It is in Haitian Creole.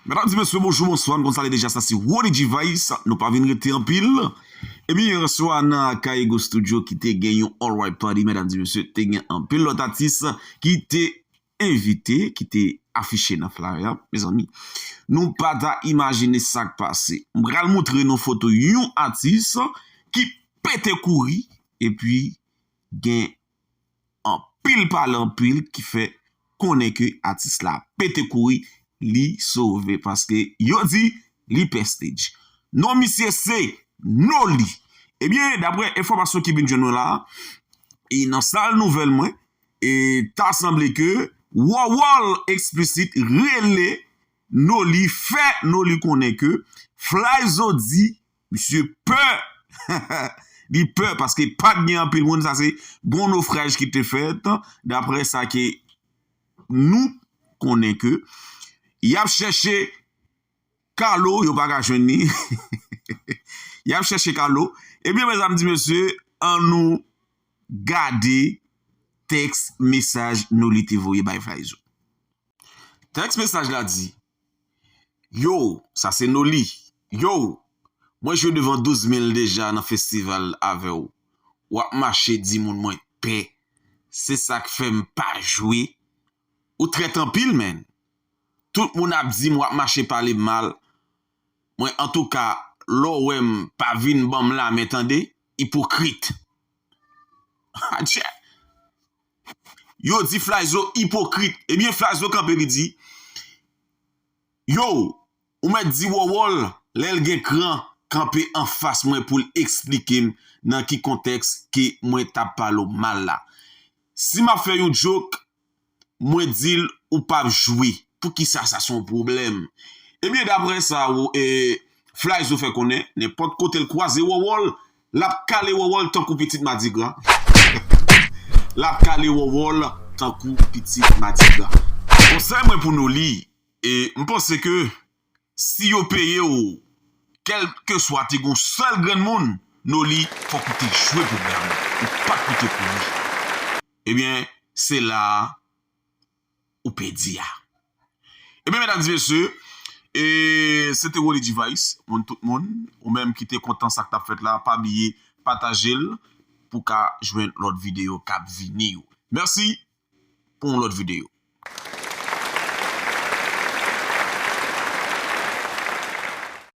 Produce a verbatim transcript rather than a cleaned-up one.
Medam, mesye, bonjou, bonswa. Nou konn sa l ye deja, sa se Rolly G Vice. Nou pa vin rete anpil. Ebyen, yè swa nan Akaigo Studio ki te gen yon all white party, medam, mesye, te gen anpil lòt atis ki te envite, ki te afiche nan flyer, mezanmi. Nou pa ta imajine sa k pase. M pral montre nou foto yon atis ki pete kouri, epi gen anpil pale anpil ki fè konnen ke atis la pete kouri, li sove paske yo di li pè stage. Non misye se Noly. Ebyen, daprè enfòmasyon ki vin jwenn mwen la, e nan sal nouvèl mwen, e ta sanble ke Wawòl Eksplisit rele Noly, fè Noly konnen ke Flyzo di misye pè. Li pè paske pa t gen anpil moun, sa se gon nofraj ki te fèt, daprè sa ke nou konnen ke y ap chèche Carlo, yo pa ka jwenn li. Y ap chèche Carlo. Ebyen, medam, mesye, ann nou gade tèks mesaj Noly te voye bay Flyzo. Tèks mesaj la di, yo, sa se Noly. Yo, mwen jwe devan douz mil deja nan festival avè w. W ap mache di moun mwen pè. Se sa k fè m pa jwe. Ou trèt anpil, menn. Tout moun ap di m w ap mache pale m mal. Mwen, antouka, lè w wè m, pa vin ban m lamen, tande, ipokrit. Adjè. Yo di Flyzo ipokrit. Ebyen, Flyzo kanpe, li di, yo, ou mèt di Wawòl, lè l gen kran, kanpe anfas mwen pou l eksplike m nan ki kontèks ke mwen t ap pale w mal la. Si m ap fè yon joke, mwen di l ou p ap jwe. Poukisa sa se yon pwoblèm? Ebyen, daprè sa, e, Flyzo fè konnen, nenpòt kote l kwaze Wawòl, l ap kale Wawòl tankou pitit madigra. L ap kale Wawòl tankou pitit madigra. Konsèy mwen pou Noly, e m panse ke si yo peye w, kèlkeswa te gon sèl grenn moun, Noly, fòk ou te jwe pou blan. Ou pa t pou te kouri. Ebyen, se la a ou pèdi a. Ebyen, medam, mesye, e se te Rolly G Vice, moun tout moun, ou menm ki te kontan sa k t ap fèt la, pa bliye pataje l pou ka jwenn lòt videyo k ap vini yo. Mèsi pou yon lòt videyo.